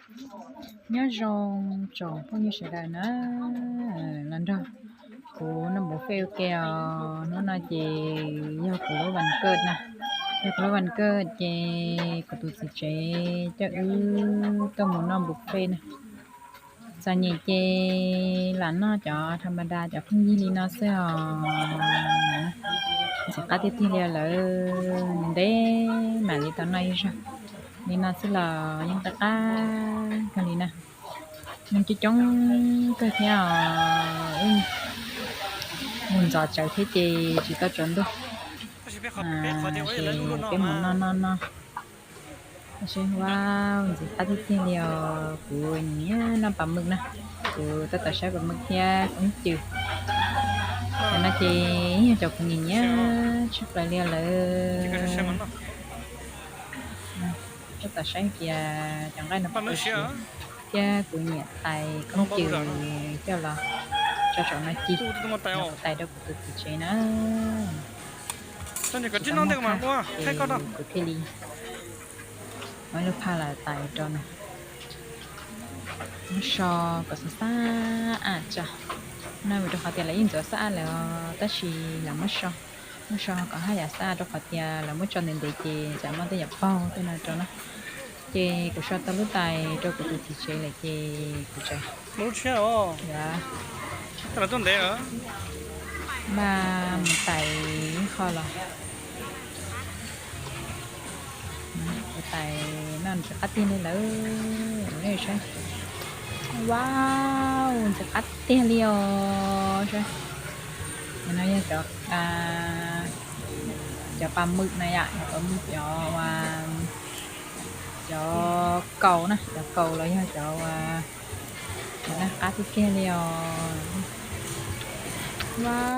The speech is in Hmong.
Nyob zoo tsoom phooj ywg sawv daws na, los nrog kuv noj buffet ua ke os. Hnub no ces yog kuv lub vas kawj na, yog kuv lub vas kawj ces kuv tus txiv tsev coj wb tuaj mus noj buffet na. Txom nyem ces lam noj cov tha ma da cov phooj ywg li no xwb os. Ntxim qab tiag tiag li os, lawv ntev mam li tau noj ib zaug. Li no xwb los yeej qab qab kawg li na. Neeg coob coob kawg thiab os, mus ntxov tsawv thiab ces tsis tau tsaus ntuj. Ces peb mus noj noj noj. Tab sis, wow, ntxim qab tiag tiag li os. Kuv nyiam nyiam noj pas mwj na, kuv tab tom saib pas mwj thiab koob cws. Cov no ces yog cov kuv nyiam nyiam tshaj plaws li os lawm. Tab tom saib hais tias cov nqaij no puas tau siav, thiab kuv nyiam tais koob cws coj los tso saum no ci, kuv tais rau kuv tus txiv tsev na. Tsis tau muaj phaj ces kuv thiaj li muab lub phaj los tais rau na. Muab so kom xab xab ab tso. No vim rau qhov tias lawv yeej ntxuav xab ab lawm os, tab sis lawv muab so, muab so kom haj yam xab ab rau qhov tias lawv muab tso ntev ntev ces tsam muaj tej yam paug tej no rau na. Ces kuv so tau lub tais rau kuv tus txiv tsev lawm ces kuv tseem npaj mus tais ib qho los. Kuv tais no ntxim qab tiag li lawm, nej saib. Wow, ntxim qab tiag li os. Saib, no yog cov, cov pas mwj na yom, cov pas mwj, cov, cov kaus na, cov kaus los yog cov, cov no qab tiag tiag li os.